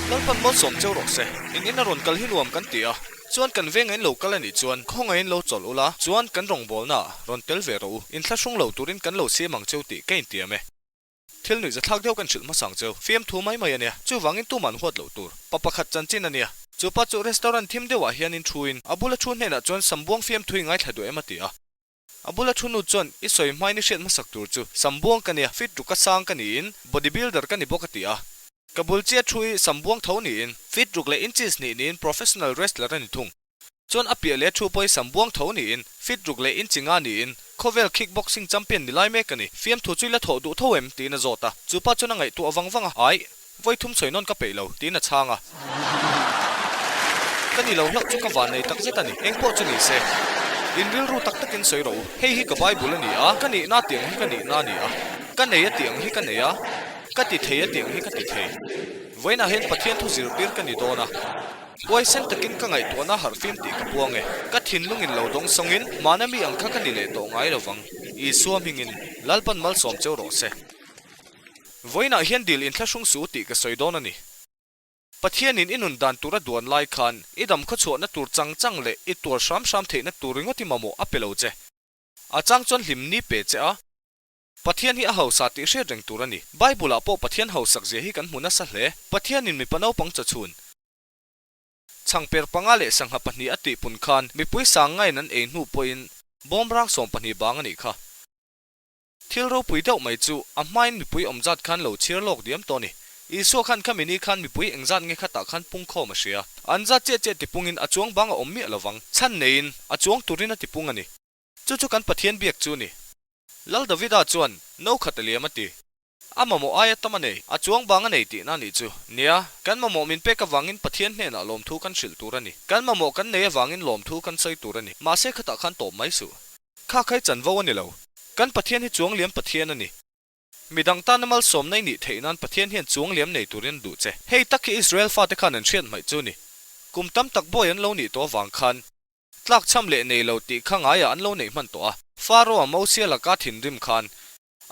Lalpan malsawm cheu rawh se. In ina rawn kal hi nuam kan ti a, chuan kan vengah in lo kal a nih chuan khawngaihin lo chawlh ula, chuan kan rawngbawlna ah rawn tel ve rawh u, inthlahrung lo turin kan lo siam ang cheu tih ka intiam e. Thil nuih zathlak deuh kan hrilh hmasa ang cheu, fiamthu mai mai a nia, chuvangin tuman huat loh tur. Pa pakhat chanchin a nia. Chu pa chu restaurant thim deuhah hianin thuin a bula thu hnenah chuan Sambuang fiamthu i ngaithla duh em a ti a. A bula thu nu chuan i sawi hmain i hriat hmasak tur chu Sambuang ka nia, fit ruk a sang ka niin body builder ka ni bawk a ti a. Ka bul chiah thu i Sambuang tho niin fit ruk leh inches hnih niin professional wrestler a ni thung. Chuan a piah leh thu pawh i Sambuang tho niin fit ruk leh inchi nga niin khawvel kick boxing champion ni lai mek a ni. Fiamthu chu i la thawh duh tho em? tiin a zawt a. Chu pa chuan a ngaihtuah vang vang a, Aih. Vawi thum sawi nawn ka peih lo, tiin a chhang a. Ka ni lo hlauh chu ka van nei tak zet a ni, eng pawh chu ni se. In rilru tak takin sawi rawh u, hei hi ka Bible a ni a, ka nihna tih ang hi ka nihna a ni a, ka nei a tih ang hi ka nei a, ka ti thei a tih ang hi ka ti thei. Vawiinah hian Pathian thu zirtir ka ni dawn a, huaisen takin ka ngaihtuahna harhfim tih ka puang e, ka thinlungin lo dawng sawngin hmana mi ang kha ka ni leh tawh ngai lovang, Isua hmingin Lalpan malsawm cheu rawh se. Vawiinah hian dil inthlahrung suh tih ka sawi dawn a ni. Pathianin i nun dan tura duan lai khan i dam khawchhuahna tur chang chang leh i tuar hram hram theihna tur ringawt i mamawh a pe lo che. A chang chuan hlim ni pe che a. Pathian hi a hausa tih hriat reng tur a ni. Bible-ah pawh Pathian hausak zia hi kan hmu nasa hle. Pathianin mipa naupang chawchhun, chhangper panga leh sangha pahnih a tihpun khan mipui sangngain an ei hnu pawhin bawmrang 12 bang a nih kha. Thil ropui deuh mai chu a hmain mipui awm zat khan lo chhiar lawk diam tawh a ni. Isua khan khami ni khan mipui engzat nge khatah khan pungkhawm a hria. An zat chiah chiah tipungin a chuang bang a awm miah lovang. Chhan neiin a chuang turin a tipung a ni. Chu chu kan Pathian biak chu a ni. Lal Davida chuan no khat a liam a ti. A mamawh aia tam a nei. A chuang bang a nei tihna a nih chu. Nia, kan mamawh min pek avangin Pathian hnenah lawmthu kan hrilh tur a ni. Kan mamawh kan nei avangin lawmthu kan sawi tur a ni. Mahse khatah khan tawp mai suh. Kha khai chanvo a ni lo. Kan Pathian hi chuangliam Pathian a ni. Midang tana malsawmna i nih theih nan Pathian hian chuangliam nei turin a duh che. Hei tak hi Israel fate khan an hriat hmaih chu ni. Kum tam tak bawi an lo nih tawh avang khan tlakchham leh nei lo tih kha ngaiah an lo neih hman tawh a. Pharaoh-a Mosia laka thinrim khan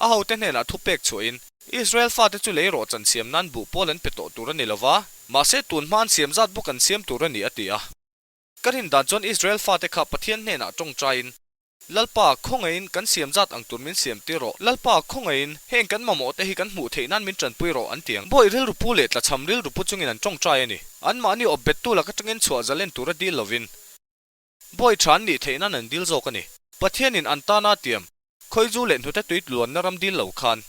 a hote hnenah thupek chhuahin Israel fate chu lei rawh chan siam nan buh pawl an pe tawh tur a ni lova, mahse tun hma an siam zat bawk an siam tur a ni a ti a. Ka rin dan chuan Israel fate kha Pathian hnenah tawngtaiin, Lalpa, khawngaihin kan siam zat ang tur min siam tir rawh. Lalpa, khawngaihin heng kan mamawh te hi kan hmuh theih nan min tanpui rawh, an ti ang. Bawi rilru pu leh tlachham rilru pu chungin an tawngtai a ni. Anmahni awp bettu lak atangin chhuah zalen tura dil lovin, bawi tha an nih theih nan an dil zawk a ni. Pathianin an tana tiam, khawizu leh hnute tui tluanna ram dil lo khan,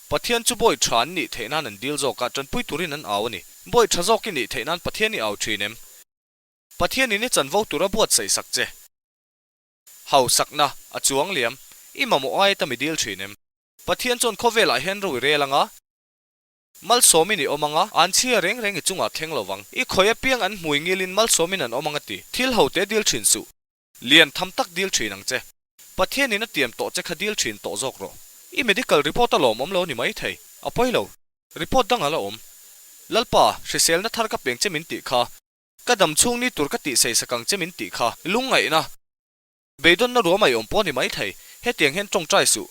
Pathian chu bawi tha an nih theih nan an dil zawk a, tanpui turin an au a ni. Bawi tha zawk i nih theih nan Pathian i au thin em? Pathianin i chanvo tura buatsaih sak che. Hausakna, a chuang liam, i mamawh aia tam i dil thin em? Pathian chuan khawvelah hian ro i rel anga, malsawmin i awm anga, an chhia reng reng i chungah thleng lo vang. I khawi apiang an hmui ngilin malsawmin an awm anga ti. Thil hote dil thin suh. Lian tham tak dil thin ang che. Pathianin a tiam tawh che kha dil thin tawh zawk rawh. I medical report a lawmawm lo ni mai thei. A pawi lo. Report dang a la awm. Lalpa, hriselna thar ka peng che min tih kha. Ka dam chhung ni tur ka tih seisak ang che min tih kha lungngaihna, beidawnna ruam ai awm pawh ni mai thei, hetiang hian tawngtai suh.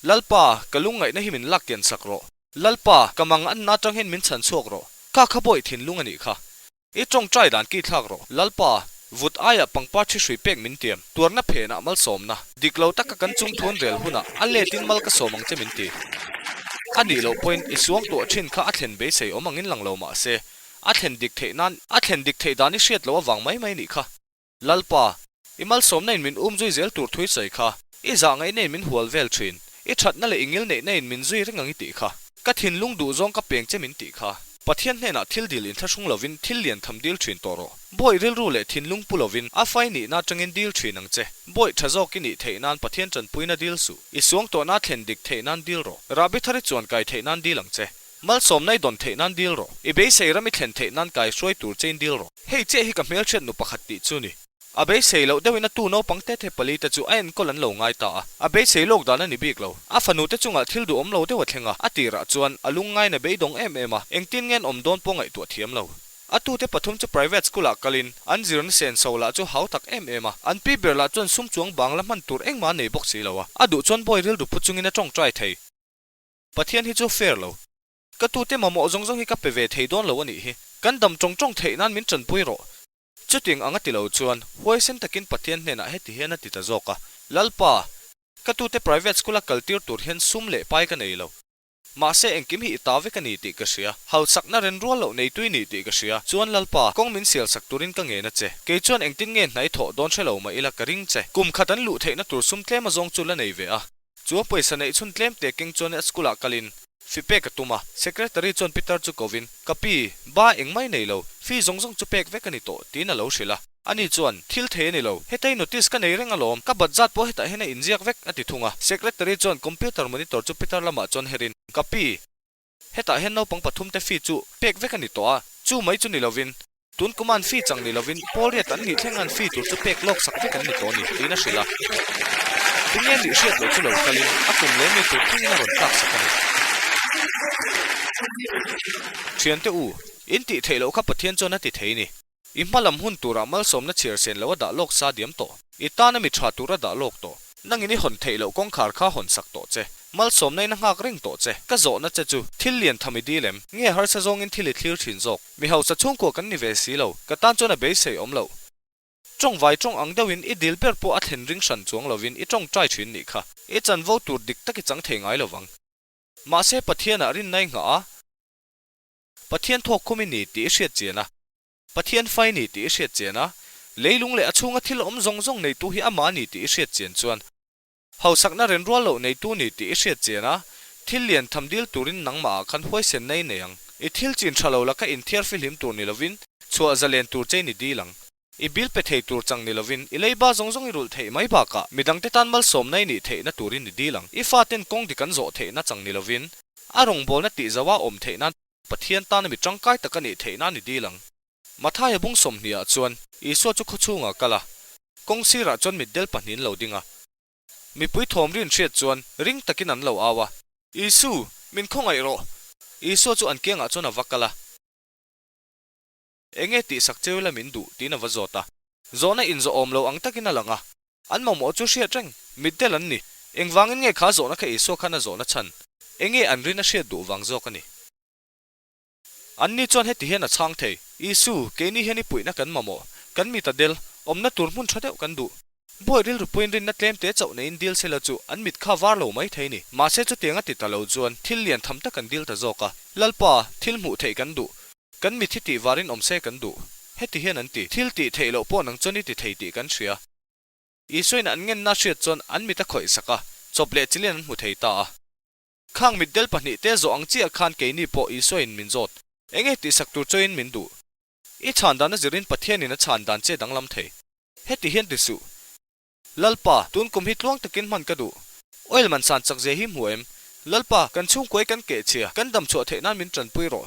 Lalpa, ka lungngaihna hi min lak kian sak rawh. Lalpa, ka mang anna atang hian min chhan chhuak rawh. Kha kha bawi thinlung a nih kha. I tawngtai dan ki thlak rawh. Lalpa, vut aiah pangpar thi hrui pek min tiam, tuarna phenah malsawmna, dik lo taka kan chung thuan rel hunah a letin mal ka sawm ang che min ti. A nih loh pawhin i suangtuah thin kha a thlen beisei awm angin lang lo mah se, A thlen dik theih nan, a thlen dik theih dan i hriat loh avang mai mai nih kha. Lalpa, i malsawmna in min um zui zel tur thui sawi kha, i zah ngaihna in min hual vel thin, i thatna leh i ngil neihna in min zui reng ang i tih kha. Ka thinlung duh zawng ka peng che min tih kha. Pathian hnenah thil dil inthlahrung lovin thil lian tham dil thin tawh rawh. Bawi rilru leh thinlung pu lovin a fai nihna atangin dil thin ang che. Bawi tha zawk i nih theih nan Pathian tanpuina dil suh. I suangtuahna thlen dik theih nan dil rawh. Rahbi thar i chuan kai theih nan dil ang che. Malsawmna i dawn theih nan dil rawh. I beisei ram i thlen theih nan kai hruai tur che in dil rawh. Hei chiah hi ka hmelhriat nu pakhat tih chu ni. A beisei loh deuhin a tu naupang te the pali te chu a enkawl an lo ngai ta a. A beisei lawk dan a ni bik lo. A fanu te chungah thil duhawm lo deuh a thleng a, a tirah chuan a lungngaina beidawng em em a, engtin nge an awm dawn pawh ngaihtuah thiam lo. A tute pathum chu private school ah kalin an zirna senso lah chu hau tak em em a, an pi ber lah chuan sum chuang bang la hman tur engmah a nei bawk si lo a, a duh chuan bawi rilru pu chungin a tawngtai thei. Pathian hi chu fair lo. Ka tute mamawh zawng zawng hi ka pe ve thei dawn lo a nih hi. Kan dam tawng tawng theih nan min tanpui rawh. Chutiang ang a ti lo chuan huaisen takin Pathian hnenah heti hian a ti ta zawk a, Lalpa, ka tute private school a kaltir tur hian sum leh pai ka nei lo. Mahse engkim hi i ta vek a ni tih ka hria. Hausakna ren rual loh nei tui ni tih ka hria. Chuan Lalpa, kawng min sial sak turin ka ngen a che. Kei chuan engtin nge hnai thawh dawn hre lo mah ila ka ring che. Kum khat an luh theihna tur sum tlem azawng chu la nei ve a. Chu a pawisa neih chhun tlem te keng chuan a school ah kalin fi pek a tum a. Secretary chuan Peter chu kovin, Ka pi, ba engmai nei lo, fee zawng zawng chu pek vek a ni tawh, tiin a lo hrilh a. Ani chuan, Thil thei a ni lo, hetei notice ka nei reng alawm, ka bat zat pawh hetah hian a inziak vek, a ti thung a. Secretary chuan computer monitor chu Peter lamah chuan herin, Ka pi, hetah hian naupang pathumte fee chu pek vek a ni tawh a, chu mai chu ni lovin, tun kuma an fee chang ni lovin Paul riat an nih thleng an fee tur chu pek lawk sak vek an ni tawh a ni, tiin a hrilh a. Tunge nih hriat loh chu lo kalin a kum leh mi tur thlengin a rawn tlak sak a ni. Thiante u, in tih theih loh kha Pathian chuan a ti thei ni. I hma lam hun turah malsawmna chhiar sen lo a dah lawk sa diam tawh. I tana mi tha tur a dah lawk tawh. Nangin i hawn theih loh kawngkhar kha hawn sak tawh che. Malsawmna in a nghak reng tawh che. Ka zawhna che chu, thil lian tham i dil em? Nge harsa zawngin thil i thlir thin zawk? Mi hausa chhungkua kan ni ve si lo. Ka tan chuan a beisei awm loh. Tawng vai tawng ang deuhin i dil ber pawh a thlen ring hran chuang lovin i tawngtai thin nih kha. I chanvo tur dik tak i chang thei ngai lovang. Mahse Pathianah rinna i nghah a. Pathian thawk khum i ni tih i hriat chian a, Pathian fai ni tih i hriat chian a, leilung leh a chhunga thil awm zawng zawng neitu hi amah a ni tih i hriat chian chuan, hausakna renrual loh neitu ni tih i hriat chian a, thil lian tham dil turin nangmahah khan huaisenna i nei ang. I thil chin tha lo laka inthiar fihlim tur ni lovin, chhuah zalen tur che i ni dil ang. I bill pe thei tur chang ni lovin, i leiba zawng zawng i rulh theih mai bakah, midangte tan malsawmna i nih theihna turin i dil ang. I faten kawng dik an zawh theihna chang ni lovin, a rawngbawlna tih zauha awm theih nan Pathian tana mi tangkai tak a nih theih nan i dil ang. Mathaia bung sawmhnih ah chuan Isua chu khawchhungah a kal a, kawng sirah chuan mitdel pahnihin lo ding a. Mipui thawm rin hriat chuan ring takin an lo au a. Isu, min khawngaih rawh! Isua chu an kiangah chuan a va kal a. Enge tihsak cheu la min duh? tiin a va zawt a. Zawhna inzawh awm lo ang takin a lang a. An mamawh chu hriat reng, mitdel an ni. Engvangin nge kha zawhna kha Isua khan a zawhna chhan? Enge an rin a hriat duh vang zawk a ni. Anni chuan heti hian a chhang thei, Isu, keini hian i puihna kan mamawh. Kan mit a del, awmna tur hmun tha deuh kan duh. Bawi rilru puiin rinna tlem te chauh neiin dil sela chu an mit kha var lo mai thei ni. Mahse chutiang a ti ta lo chuan thil lian tham tak an dil ta zawk a. Lalpa, thil hmuh theih kan duh. Kan mit hi tih varin awm se kan duh. Heti hian an ti. Thil tih theih loh pawh nang chuan i ti thei tih kan hria. Isuain an ngenna hriat chuan an mit a khawih sak a, chawp leh chilin an hmu thei ta a. Khang mitdel pahnihte zawh ang chiah khan keini pawh Isuain min zawt. Enge tihsak tur chawiin min duh? I chhan dan a zirin Pathianin a chhan dan che danglam thei. Heti hian ti suh. Lalpa, tun kum hi tluang takin hman ka duh. Oil man san chak zia hi hmu em? Lalpa, kan chhungkuai kan keh chhia, kan dam chhuah theih nan min tanpui rawh.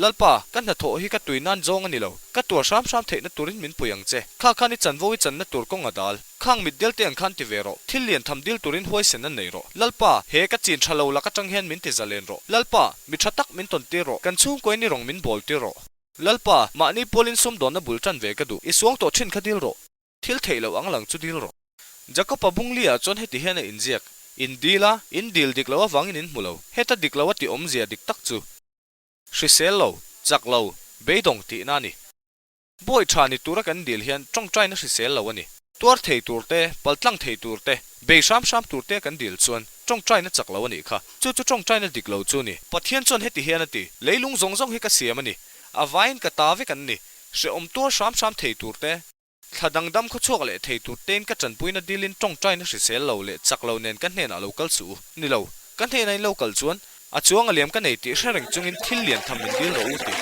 Lalpa, ka hnathawh hi ka tui nan zawng a ni lo, ka tuar hram hram theihna turin min pui ang che. Kha khan i chanvo i channa tur kawng a dal. Khang mitdel te ang khan ti ve rawh. Thil lian tham dil turin huaisen an nei rawh. Lalpa, he ka chin tha lo lak atang hian min ti zalen rawh. Lalpa, mi tha tak min tawn tir rawh. Kan chhungkuai ni rawng min bawl tir rawh. Lalpa, mahni pualin sumdawnna bul tan ve ka duh. I suang tawh thin kha dil rawh. Thil theih loh ang lang chu dil rawh. Jakob-a bungli-ah chuan heti hian a inziak, In dil a, in dil dik loh avangin in hmu lo. Heta dik lo a tih awmzia dik tak chu. Hrisel lo, chak lo, beidawng tihna a ni. Bawi tha ni tura kan dil hian tawngtaina hrisel lo a ni. Tuar thei tur te, paltlang thei tur te, bei hram hram tur te kan dil chuan tawngtaina chak lo a nih kha. Chu chu tawngtaina dik lo chu a ni. Pathian chuan heti hian a ti, Leilung zawng zawng hi ka siam a ni. A vaiin ka ta vek an ni. Hrehawm tuar hram hram thei tur te, Thla dangdam khaw chhuak leh thei tur tein ka tanpuina dilin tawngtaina hrisel lo leh chak lo nen ka hnenah lo kal suh u. Ni lo, ka hnenah in lo kal chuan a chuang a liam ka nei tih hre reng chungin thil lian tham min dil rawh u ti.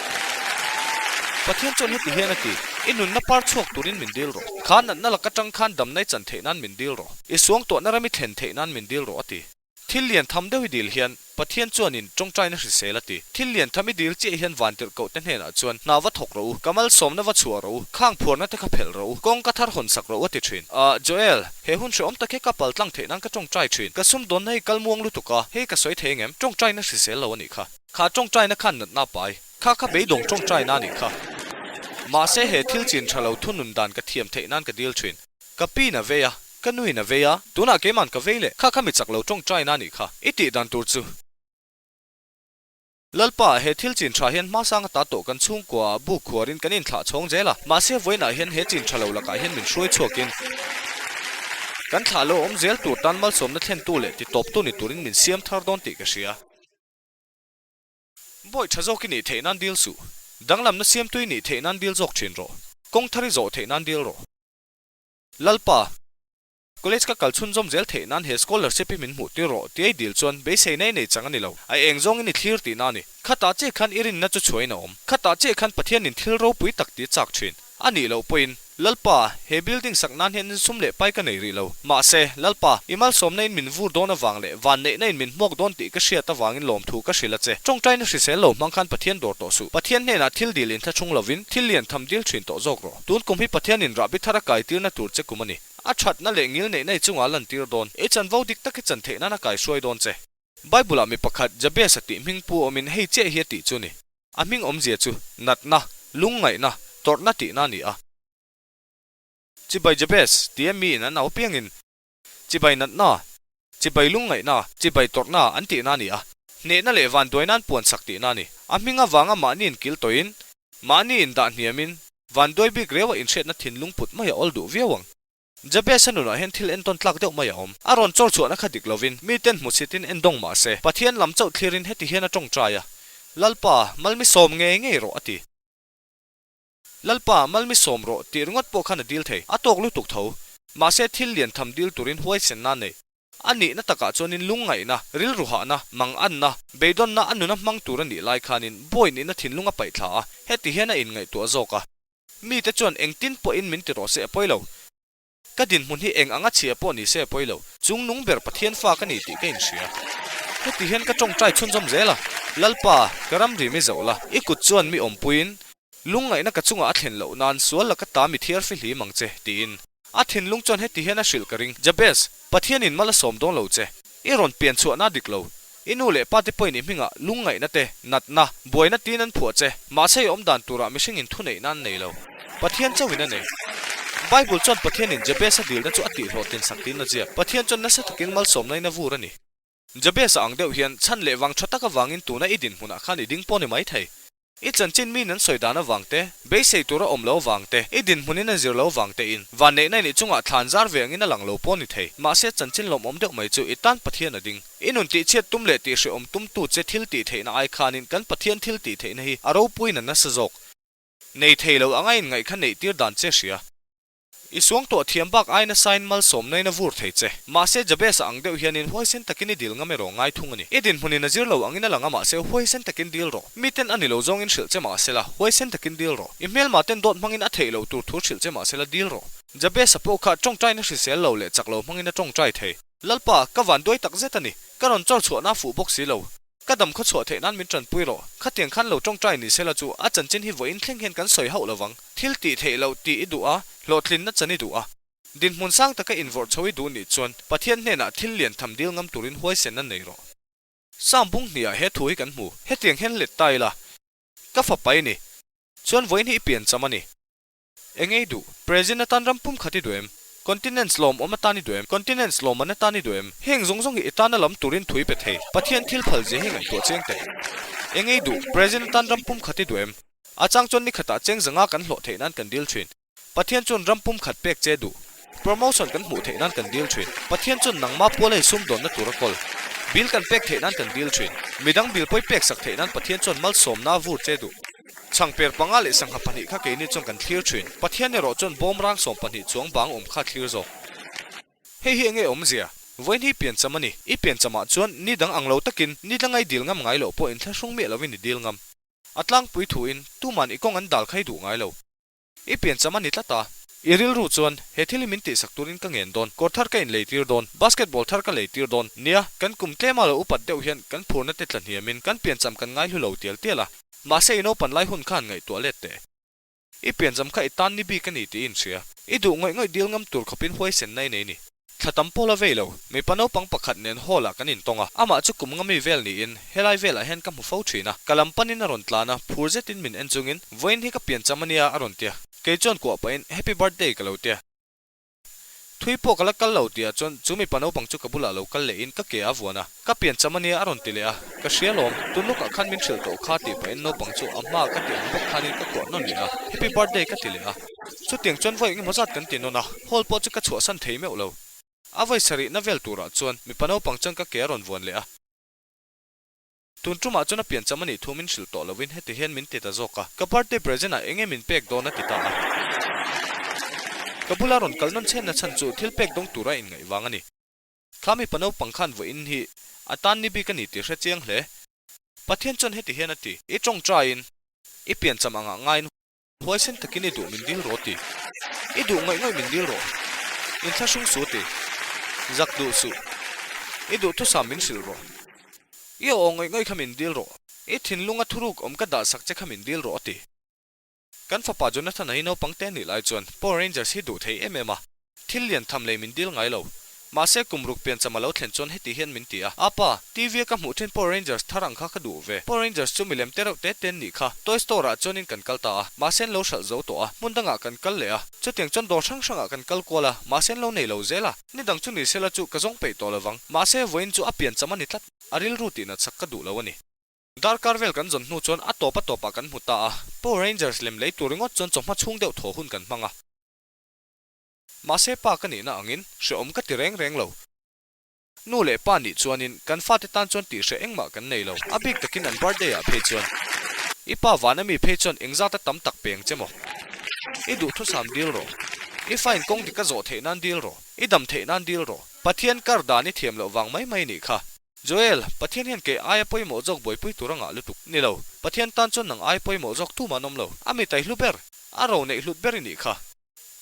Pathian chuan heti hian a ti, I nunna par chhuak turin min dil rawh. Kha natna lak atang khan damna i chan theih nan min dil rawh. I suangtuahna ram i thlen theih nan min dil rawh a ti. Thil lian tham deuh i dil hian Pathian chuanin tawngtaina hrisel a ti. Thil lian tham i dil chiah hian vantirhkohte hnenah chuan hna va thawk rawh u, ka malsawmna va chhuah rawh u, khang phuarna te kha phelh rawh u, kawng ka thar hawn sak rawh u a ti thin. Ah, Joel, he hun hrehawm tak hi ka pal tlang theih nan ka tawngtai thin. Ka sumdawnna hi kal muang lutuk a, hei ka sawi thei ngem? Tawngtaina hrisel lo a nih kha. Kha tawngtaina khan natna pai. Kha kha beidawng tawngtaina a nih kha. Mahse he thil chin tha lo thunun dan ka thiam theih nan ka dil thin. Ka piin a vei a, ka nuin a vei a, tunah keiman ka vei leh, kha kha mi chak lo tawngtaina a nih kha, i tih dan tur chu. Lalpa, he thil chin tha hian hmasang ata tawh kan chhungkua ah buk khuarin kan inthlah chhawng zel a, mahse vawiinah hian he chin tha lo lakah hian min hruai chhuakin kan thlah lo awm zel tur tan malsawmna thlentu leh titawptu ni turin min siam thar dawn tih ka hria. Bawi tha zawk i nih theih nan dil suh. Danglamna siamtu i nih theih nan dil zawk thin rawh. Kawng thar i zawh theih nan dil rawh. Lalpa, College ka kal chhunzawm zel theih nan he scholarship hi min hmuh tir rawh tih ei dil chuan beiseina i nei chang a ni lo. A eng zawngin i thlir tihna a ni. Khatah chiah khan i rinna chu chhuain a awm. Khatah chiah khan Pathianin thil ropui tak tih a chak thin. A nih loh pawhin, Lalpa, he building sak nan hian insum leh pai ka nei rih lo. Mahse, Lalpa, i malsawmna in min vur dawn avang leh vanneihna in min hmuak dawn tih ka hriat avangin lawmthu ka hrilh a che. Tawngtaina hrisel lo hmang khan Pathian dawr tawh suh. Pathian hnenah thil dil inthlahrung lovin thil lian tham dil thin tawh zawk rawh. Tun kum hi Pathianin rahbi thar a kaitirna tur che kum a ni. A thatna leh ngilneihna i chungah lantir dawn. I chanvo dik tak i chan theih nan a kaihruai dawn che. Bible-ah mi pakhat Jabez-a tih hming pu awmin hei chiah hi a tih chu ni. A hming awmzia chu natna, lungngaihna, tawrhna tihna a ni a. Chibai Jabez tia miin an au piangin chibai natna, chibai lungngaihna, chibai tawrhna an tihna a ni a. Hnehna leh vanduai nan puan sak tihna a ni. A hming avanga mahni inkil tawhin, mahni indah hniamin, vanduai bik reuha inhriatna thinlung put mai a awl duh viau ang. Jabez-a nunah hian thil entawn tlak deuh mai a awm. A rawn chawr chhuahna kha dik lovin, miten hmusitin endawng mah se, Pathian lam chauh thlirin heti hian a tawngtai a, Lalpa, malmisawm ngei ngei rawh, a ti. Lalpa, malmisawm rawh, tih ringawt pawh khan a dil thei. A tawk lutuk tho. Mahse, thil lian tham dil turin huaisenna a nei. A nihna takah chuanin lungngaihna, rilru hahna, manganna, beidawnna a nuna hmang tur a nih lai khanin bawi nihna thinlung a paih thla a, heti hian a inngaihtuah zawk a. Mite chuan engtin pawhin min ti rawh se a pawi lo. Ka dinhmun hi eng anga chhia pawh ni se a pawi lo. Chung nung ber Pathian fa ka ni tih ka inhria. Heti hian ka tawngtai chhunzawm zel a, Lalpa, ka ramri mi zoh la, i kut chuan mi awmpuiin lungngaihna ka chungah a thlen loh nan sual la ka ta mi thiar fihlim ang che, tiin. A thinlung chuan heti hian a hrilh ka ring, Jabez, Pathianin mal a sawm dawn lo che. I rawn pian chhuahna dik lo. I nu leh pa te pawhin i hmingah lungngaihna te, natna, buaina tiin an phuah che. Mahse i awm dan turah mihringin thuneihna an nei lo. Pathian chauhin a nei. Bible chuan Pathianin Jabez-a dilna chu a tihhlawhtlin sak tiin a ziak. Pathian chuan nasa takin malsawmna in a vur a ni. Jabez-a ang deuh hian chhan leh vang tha tak avangin tuna i dinhmunah khan i ding pawh ni mai thei. I chanchin miin an sawi dan avang te, beisei tur a awm lo avang te, i dinhmunin a zir lo avang tein, vanneihna i nih chungah thlan zar ve angin a lang lo pawh ni thei. Mahse, chanchin lawmawm deuh mai chu i tan Pathian a ding. I nun tihchhiat tum leh tihhrehawm tumtu che thil tih theihna ai khanin kan Pathian thil tih theihna hi a ropuiin a nasa zawk. Nei thei lo anga inngaih kha neih tir dan che hria. I suang tuah thiam bak ai nasain malsawmnain a vur thei che. Mahse, Jabez-a ang deuh hianin huaisen takin i dil ngam erawh ngai thung a ni. I dinhmunin a zir lo angin a lang a mahse huaisen takin dil rawh. Miten a ni lo zawngin hrilh che mahsela huaisen takin dil rawh. I hmelma ten dawt hmangin a theih loh tur thu hrilh che mahsela dil rawh. Jabez-a pawh kha tawngtaina hrisel lo leh chak lo hmangin a tawngtai thei. Lalpa, ka vanduai tak zet a ni. Ka rawn chawr chhuahna a fuh bawk si lo. Ka dam khaw chhuah theih nan min tanpui rawh. Khatiang khan lo tawngtai ni sela chu a chanchin hi vawiin thleng hian kan sawi hauh lovang. Thil tih theih loh tih i duh a, hlawhtlinna chan i duh a. Dinhmun sang taka invawrh chho i duh nih chuan Pathian hnenah thil lian tham dil ngam turin huaisenna nei rawh. Sam bung hniah he thu hi kan hmu. Hetiang hian let ta ila, Ka fapa i ni. Chuan vawiin hi i piancham a ni. Eng ei duh? President atan ram pum khat i duh em? Continents lawm awm atan i duh em? Continents lawmman atan i duh em? Heng zawng zawng hi i tana lam turin thu i pe thei. Pathian thil phal zia hi ngaihtuah chiang teh. Eng ei duh? President atan ram pum khat i duh em? A chang chuan ni khatah cheng zanga kan hlawh theih nan kan dil thin. Pathian chuan ram pum khat pek che duh. Promotion kan hmuh theih nan kan dil thin. Pathian chuan nangma pual hei sumdawnna tur a kawl. Bill kan pek theih nan kan dil thin. Midang bill pawi pek sak theih nan Pathian chuan malsawmna a vur che duh. Chhangper panga leh sangha pahnih kha keini chuan kan thlir thin. Pathian erawh chuan bawm rang 12 chuang bang awm kha thlir zawk. Hei hi enge awmzia? Vawiin hi piancham a ni. I pianchamah chuan ni dang ang lo takin ni tla ngai dil ngam ngai loh pawh inthlahrung miah lovin i dil ngam. A tlangpui thuin tuman i kawng an dal khai duh ngai lo. I piancham a ni tlat a. I rilru chuan, he thil hi min tihsak turin ka ngen dawn, kawr thar ka inlei tir dawn, basketball thar ka lei tir dawn. Nia, kan kum tlema lo upat deuh hian kan phurna te tla hniamin kan piancham kan ngaihlu lo tial tial a. Mahse i naupan lai hun khan ngaihtuah let teh. I piancham kha i tan ni bik a ni tih i inhria. I duh ngawih ngawih dil ngam tur khawpin huaisenna i nei ni. Thla tam pawh la vei lo, mipa naupang pakhat nen hall ah kan intawng a, amah chu kum nga mi vel niin helai velah hian ka hmu fo thin a, ka lam panin a rawn tlan a, phur zetin min en chungin, Vawiin hi ka piancham a nia a rawn tia. Kei chuan kuah pahin Happy Birthday ka lo tia. Thui pawh ka la kal lo tihah chuan chu mipa naupang chu ka bulah lo kal lehin ka ke a vuan a, ka pian cham ania a rawn ti leh a, ka hria lawm, tun lawkah khan min hrilh tawh kha tih pahin naupang chu a hmaa ka tih ang bawk khanin ka kuah nawn leh a, Happy birthday ka ti leh a. Chutiang chuan vawi engemaw zat kan ti nawn a, hall pawh chu ka chhuahsan thei meuh lo. A vawi sarihna vel turah chuan mipa naupang chuan ka ke a rawn vuan leh a. Tun tumah chuan a piancham a nih thu min hrilh tawh lovin heti hian min ti ta zawk a, ka birthday present ah enge min pek dawn a ti ta a. Ka bula rawn kal nawn chhenna chhan chu thil pek dawng tura inngaih vang a ni. Kha mipa naupang khan vawiin hi a tan ni bik a ni tih hre chiang hle. Pathian chuan heti hian a ti, I tawngtaiin i piancham angah ngaiin Huaisen takin i duh min dil rawh ti. I duh ngaih ngaih min dil rawh. Inthlahrung suh ti. Zak duh suh. I duh thusam min hrilh rawh. I aw ngaih ngaih kha min dil rawh. I thinlunga thuruk awm ka dahsak che kha min dil rawh a ti. Kan fapa Jonathan-a hi naupang te nih lai chuan Power Rangers hi duh thei em em a. Thil lian tham lei min dil ngai lo. Mahse kum ruk piancham a lo thlen chuan heti hian min ti a, Apa, TV a ka hmuh thin Power Rangers thar ang kha ka duh ve. Power Rangers chu milem te reuh te te an nih kha. Toy Store ah chuanin kan kal ta a, mahse an lo hralh zo tawh a, hmun dangah kan kal leh a. Chutiang chuan dawr hrang hrangah kan kal kual a, mahse an lo nei lo zel a. Ni dang chu ni sela chu ka zawng peih tawh lovang. Mahse vawiin chu a piancham a ni tlat. A rilru tihnat sak ka duh lo a ni. Darkar vel kan zawn hnu chuan a tawp a tawpah kan hmu ta a, Power Rangers lem lei tur ringawt chuan chawhma chhung deuh thaw hun kan hmang a. Mahse pa ka nihna angin hrehawm ka ti reng reng lo. Nu leh pa nih chuanin kan fate tan chuan tih hreh engmah kan nei lo, a bik takin an birthday ah phei chuan. I pa vana mi phei chuan engzata tam tak peng che maw? I duhthusam dil rawh. I fain kawng dik a zawh theih nan dil rawh. I dam theih nan dil rawh. Pathian kar dan i thiam loh vang mai mai nih kha. Joel, Pathian hian kei aia pawimawh zawk buaipui tur a ngah lutuk. Ni lo, Pathian tan chuan nang aia pawimawh zawk tumah an awm lo. A mi taihlu ber, a ro neih hlut ber i nih kha.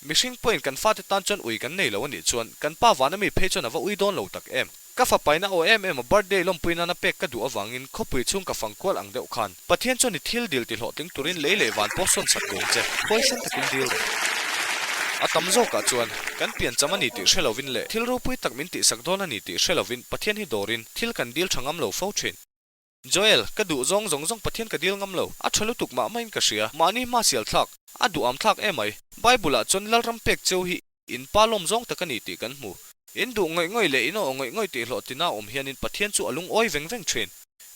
Mihring pawhin kan fate tan chuan ui kan nei lo a nih chuan kan pa vana mi phei chuan a va ui dawn lo tak em. Ka fapaina aw em em a birthday lawmpui nana pek ka duh avangin khawpui chhung ka fang kual ang deuh khan Pathian chuan i thil dil ti hlawhtling turin lei leh van pawh sawn sak duang che, huaisen takin dil rawh. A tam zawkah chuan kan piancham a ni tih hre lovin leh thil ropui tak min tihsak dawn a ni tih hre lovin Pathian hi dawrin thil kan dil tha ngam lo fo thin. Joel, ka duh zawng zawng zawng Pathian ka dil ngam lo. A tha lutuk mah maiin ka hria. Mahni hma sial thlak. A duham thlak emai. Bible ah chuan Lalram pek cheu hi in pa lawm zawng tak a ni tih kan hmu. In duh ngawih ngawih leh in aw ngawih ngawih tih hlawh tina awm hianin Pathian chu a lungawi veng veng thin.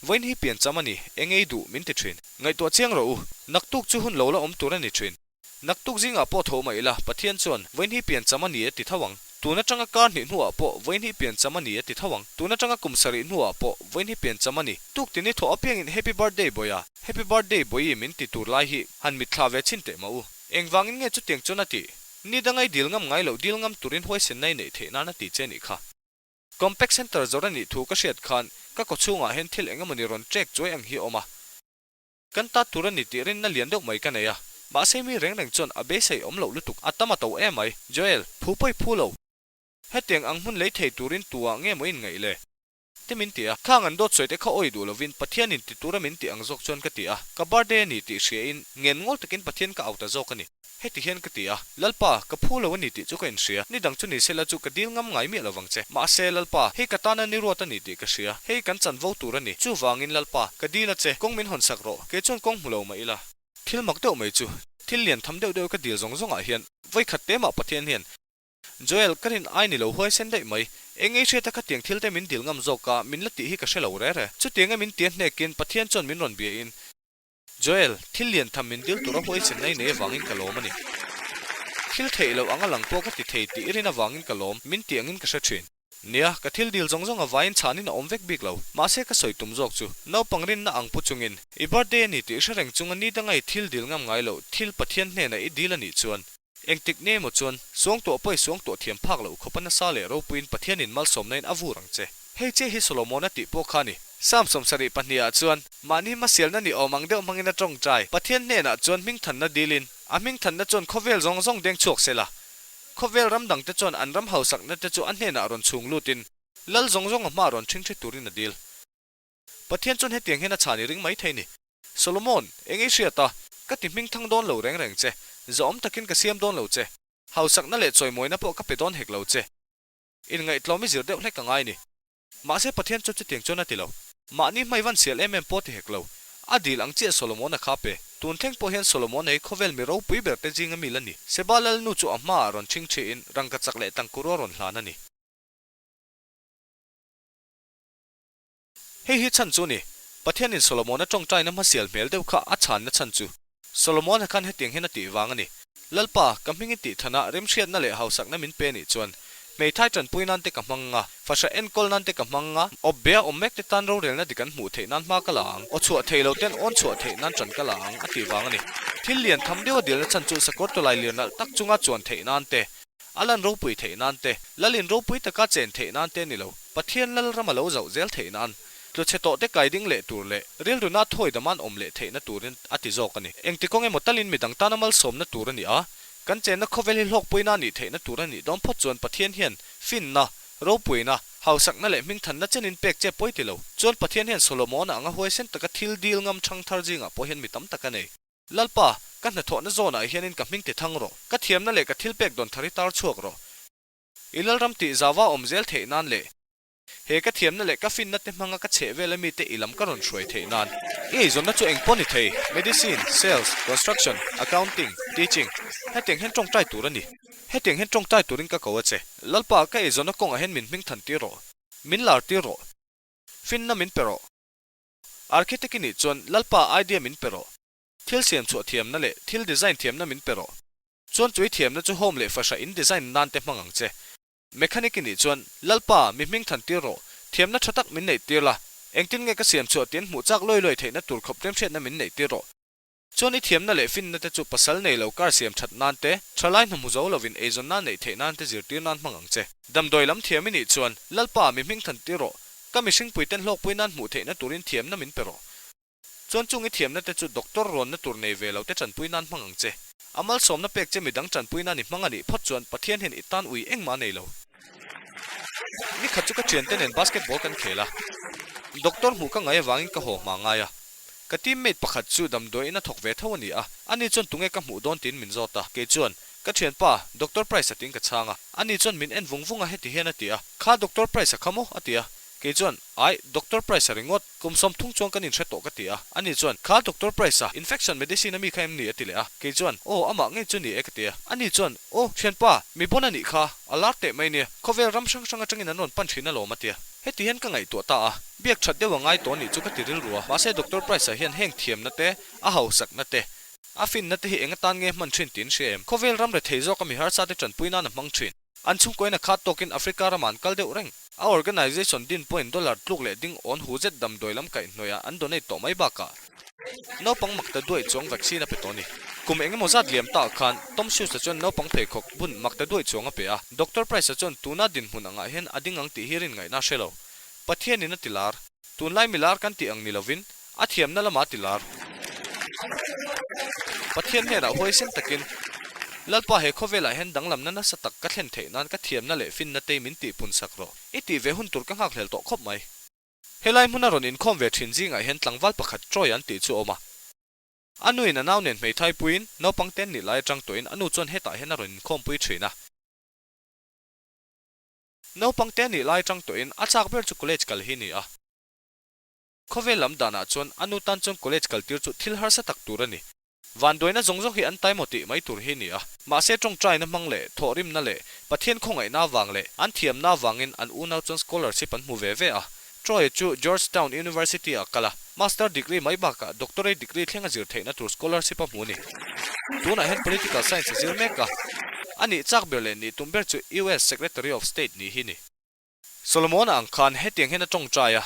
Vawiin hi piancham a ni, eng ei duh min ti thin. Ngaihtuah chiang rawh u. Naktuk chu hun lo la awm tur a ni thin. Naktuk zingah pawh tho mah ila, Pathian chuan, Vawiin hi piancham a ni e ti tho ang. Tun atanga kar hnih hnuah pawh, Vawiin hi piancham a ni e ti tho ang. Tun atanga kum sarih hnuah pawh, Vawiin hi piancham a ni. Tuk tini thawh apiangin Happy Birthday Bawiha, Happy Birthday Bawihi min ti tur lai hi han mitthla ve chhin teh mah u. Engvangin nge chutiang chuan a tih? Ni danga i dil ngam ngai loh dil ngam turin huaisenna i neih theih nan a ti che nih kha. Compact Center zawrh a nih thu ka hriat khan ka kawchhungah hian thil engemawni rawn trek chuai ang hi a awm a. Kan ta tur a ni tih rinna lian deuh mai ka nei a, mahse mi reng reng chuan a beisei awm loh lutuk, a tam a to em mai. Joel, phu pawi phu lo. Hetiang ang hmun lei thei turin tuah nge maw in ngaih le? Te min ti a, khang an dawt sawi te kha awi duh lovin Pathianin ti tura min tih ang zawk chuan ka ti a, ka birthday a ni tih hriain ngen ngawl takin Pathian ka au ta zawk a ni. Heti hian ka ti a, Lalpa, ka phu lo a ni tih chu ka inhria. Ni dang chu ni sela chu ka dil ngam ngai miah lo vang che. Mahse, Lalpa, hei ka tana ni ruat a ni tih ka hria. Hei kan chanvo tur a ni. Chuvangin, Lalpa, ka dil a che, kawng min hawn sak rawh. Kei chuan kawng hmu lo mah ila. Thil mak deuh mai chu, thil lian tham deuh deuh ka dil zawng zawngah hian vawikhat te mah Pathian hian, Joel, ka rin ai ni lo huaisen daih mai. Eng ei hriata khatiang thil te min dil ngam zawk a, min la tih hi ka hre lo re re. Chutianga min tia hnekin Pathian chuan min rawn biain, Joel, thil lian tham min dil tura huaisenna i nei avangin ka lawm a ni. Thil theih loh anga lang pawh ka ti thei tih i rin avangin ka lawm, min tih angin ka hre thin. Nia, ka thil dil zawng zawng avaiin chhanin a awm vek bik lo. Mahse ka sawi tum zawk chu, naupang rinna ang pu chungin, i birthday a ni tih hre reng chunga ni danga i thil dil ngam ngai loh thil Pathian hnenah i dil a nih chuan, Engtik nge maw chuan, suangtuah pawh i suangtuah thiam phak loh khawpa nasa leh ropuiin Pathianin malsawmna in a vur ang che. Hei che hi Solomona tih pawh kha a ni. Psalm 72 ah chuan, mahni hmasialna ni awm ang deuh hmangin a tawngtai. Pathian hnenah chuan hmingthanna dilin, a hmingthanna chuan khawvel zawng zawng deng chhuak sela. Khawvel ram dangte chuan an ram hausakna te chu a hnenah rawn chhung lutin, lal zawng zawng a hma rawn ṭhingṭhi turin a dil. Pathian chuan hetiang hian a chhan i ring mai thei ni. Solomon, eng ei hriat a, ka ti hming thang dawn lo reng reng che. Zahawm takin ka siam dawn lo che. Hausakna leh chawimawina pawh ka pe dawn hek lo che. Inngaihtlawm i zir deuh hlek ka ngai ni. Mahse Pathian chu chutiang chuan a ti lo. Mahni hmai van sial em em pawh ti hek lo. A dil ang chiah Solomon-a kha pe. Tun thleng pawh hian Solomon hi khawvel mi ropui ber te zinga mi la ni. Seba lalnu chu a hmaah rawn ṭhing ṭhiin rangkachak leh tangkuru a rawn hlan a ni. Hei hi chhan chu ni. Pathianin Solomona ṭawngṭaina hmasial hmel deuh kha a chhanna chhan chu. Solomona khan hetiang hian a tih vang a ni. Lalpa, ka hming i tih than a, remhriatna leh hausakna min pe nih chuan, hmeithai ṭanpui nan te ka hmang nga, fahrah enkawl nan te ka hmang nga, awp bea awm mek te tan rorelna dik an hmuh theih nan hma ka la ang, aw chhuah thei lo ten awn chhuah theih nan ṭan ka la ang, a tih vang a ni. Thil lian tham deuh a dilna chhan chu sakawr tawlai lir nalh tak chunga chuan theih nan te, A lan ropui theih nan te, Lalin ropui taka chen theih nan te ni lo, Pathian lal ram a lo zauh zel theih nan, tluchhe tawh te kai ding leh tur leh rilruna thawi daman awm leh theihna turin a ti zawk a ni. Engti kawng emaw talin midang tana malsawmna tur a ni a, kan chenna khawvel hi hlawkpuina a nih theihna tur a nih dawn phawt chuan Pathian hian finna, ropuina, hausakna leh hmingthanna chenin pek che pawi ti lo. Chuan Pathian hian Solomona anga huaisen taka thil dil ngam thangthar zingah pawh hian mi tam tak a nei. Lalpa, ka hnathawhna zawnah hianin ka hming ti thang rawh, ka thiamna leh ka thilpek dawn thar hi tar chhuak rawh. I Lalram tih zauva awm zel theih nan leh he ka thiamna leh ka finna te hmanga ka chheh vela mite i lam ka rawn hruai theih nan. I eizawnna chu eng pawh ni thei, medicine, sales, construction, accounting, teaching, hetiang hian tawngtai tur a ni. Hetiang hian tawngtai turin ka ko a che. Lalpa, ka eizawnna kawngah hian min hming than tir rawh. Min lar tir rawh. Finna min pe rawh. Architect i nih chuan Lalpa idea min pe rawh. Thil siam chhuah thiamna leh thil design thiamna min pe rawh. Chuan chui thiamna chu home leh fahrah in design nan te hmang ang che. Mechanic i nih chuan Lalpa mi hming than tir rawh. Thiamna tha tak min neih tir la. Engtin nge ka siam chhuah tiin hmuh chak lawi lawi theihna tur khawp remhriatna min neih tir rawh. Chuan i thiamna leh finna te chu pasal nei lo kar siam that nan te, thalai hna hmu zo lovin eizawn nan neih theih nan te zirtir nan hmang ang che. Damdawi lam thiam i nih chuan Lalpa mi hming than tir rawh, ka mihringpui ten hlawkpui nan hmuh theihna turin thiamna min pe rawh. Chuan chung i thiamna te chu doctor rawnna tur nei ve lo te tanpui nan hmang ang che. A malsawmna pek che midang tanpui nan i hmang a nih phawt chuan Pathian hian i tan ui engmah a nei lo. Nikhat chu ka thiante nen basketball kan khel a, doctor hmuh ka ngai avangin ka haw hma ngai a. Ka teammate pakhat chu damdawiin a thawk ve tho a ni a, ani chuan tunge ka hmuh dawn tiin min zawt a, kei chuan, Ka thianpa, Doctor Price-a tiin ka chhang a, ani chuan min en vung vung a heti hian a ti a, Kha Doctor Price-a kha maw? a ti a, kei chuan, Ai, Doctor Price-a ringawt, kum sawmthung chuan kan inhre tawh ka ti a, ani chuan, Kha Doctor Price-a, infection medicine a mi kha em ni? a ti leh a, kei chuan, Aw, amah ngei chu ni e ka ti a, ani chuan, Aw, thianpa, mi bon a nih kha, a lar teh mai nia, khawvel ram hrang hrang atangin an rawn pan thin alawm a ti a, heti hian ka ngaihtuah ta a. Biak that deuh a ngai tawh anih chu ka ti rilru a, mahse Doctor Price-a hian heng thiamna te, a hausakna te, a finna te hi eng atan nge hman thin tiin hria em? Khawvel ram rethei zawka mi harsa te tanpui nan a hmang thin. An chhungkawiin a khat tawkin Africa ramah an kal deuh reng. A organisation din pawhin dollar tluk leh ding awn hu zet damdawi lam kaihhnawihah an donate tawh mai bakah naupang makta duaih chuang vaccine a pe tawh a ni. Kum eng emaw zat liam takah khan Tom Shoes-a chuan naupang pheikhawk bun makta duaih chuang a pe a, Doctor Price-a chuan tuna dinhmun angah hian a ding ang tih hi rin ngaihna a hre lo. Pathianin a ti lar. Tunlai mi lar kan tih ang ni lovin, a thiamna lamah a ti lar. Pathian hnenah huaisen takin, Lalpa he khawvelah hian danglamna nasa tak ka thlen theih nan ka thiamna leh finna te min tihpun sak rawh. I tih ve hun tur ka nghakhlel tawh khawp mai. Helai hmuna rawn inkhawm ve thin zingah hian tlangval pakhat Troy an tih chu a awm a. A nuin a nau nen hmeithai puiin, naupang te an nih lai atang tawhin a nu chuan hetah hian a rawn inkhawmpui thin a. Naupang te nih lai atang tawhin a chak ber chu college kal hi ni a. Khawvel lam danah chuan a nu tan chuan college kal tir chu thil harsa tak tur a ni. Vanduaina zawng zawng hi an taimawh tih mai tur hi ni a. Mahse tawngtaina hmang leh thawhrimna leh Pathian khawngaihna avang leh an thiamna avangin an unau chuan scholarship an hmu ve ve a. Troy chu Georgetown University ah kal a, Master degree mai bakah Doctorate degree thleng a zir theihna tur scholarship a hmu a ni. Tunah hian Political Science a zir mek a, a nih chak ber leh nih tum ber chu US Secretary of State nih hi ni. Solomon-a ang khan hetiang hian a tawngtai a,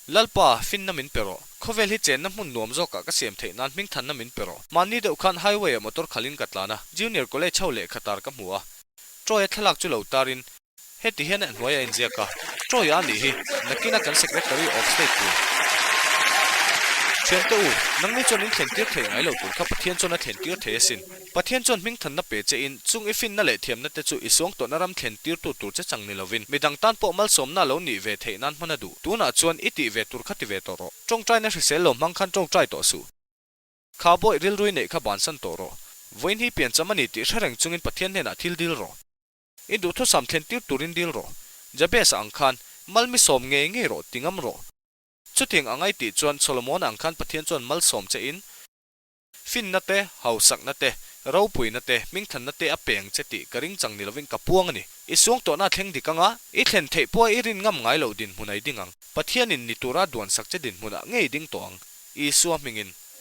Lalpa, finna min pe rawh. Khawvel hi chenna hmun nuam zawkah ka siam theih nan hmingthanna min pe rawh. Mahni deuh khan highway-ah motor khalhin ka tlan a, Junior College ho lehkha tar ka hmu a. Troy-a thlalak chu lo tarin, Heti hian a hnuai a inziak a, Troy a nih hi, nakina kan Secretary of State tur. Thiante u, nangni chuan in thlen tir thei ngai lo tur kha Pathian chuan a thlen tir thei asin. Pathian chuan hmingthanna pe che in, chung i finna leh thiamna te chu i suang tawhna ram thlen tirtu tur che chang ni lovin, midang tan pawh malsawmna lo nih ve theih nan hman a duh. Tunah chuan i tih ve tur kha ti ve tawh rawh. Tawngtaina hrisel lo hmang khan tawngtai tawh suh. Kha bawih rilrui neih kha bansan tawh rawh. Vawiin hi piancham a ni tih hre reng chungin Pathian hnenah thil dil rawh. I duhthusam thlen tir turin dil rawh. Jabez-a ang khan, Mal mi sawm ngei ngei rawh, ti ngam rawh. Chutiang ang ai tih chuan Solomon-a ang khan Pathian chuan malsawm che in. Finna te, hausakna te, ropuina te, hmingthanna te a pe ang che tih ka ring chang ni lovin ka puang a ni. I suangtuahna a thleng dik ang a, i thlen theih pawha i rin ngam ngai loh dinhmun a i ding ang. Pathianin ni tura duansak che dinhmunah ngei ding tawh ang. Isua hmingin.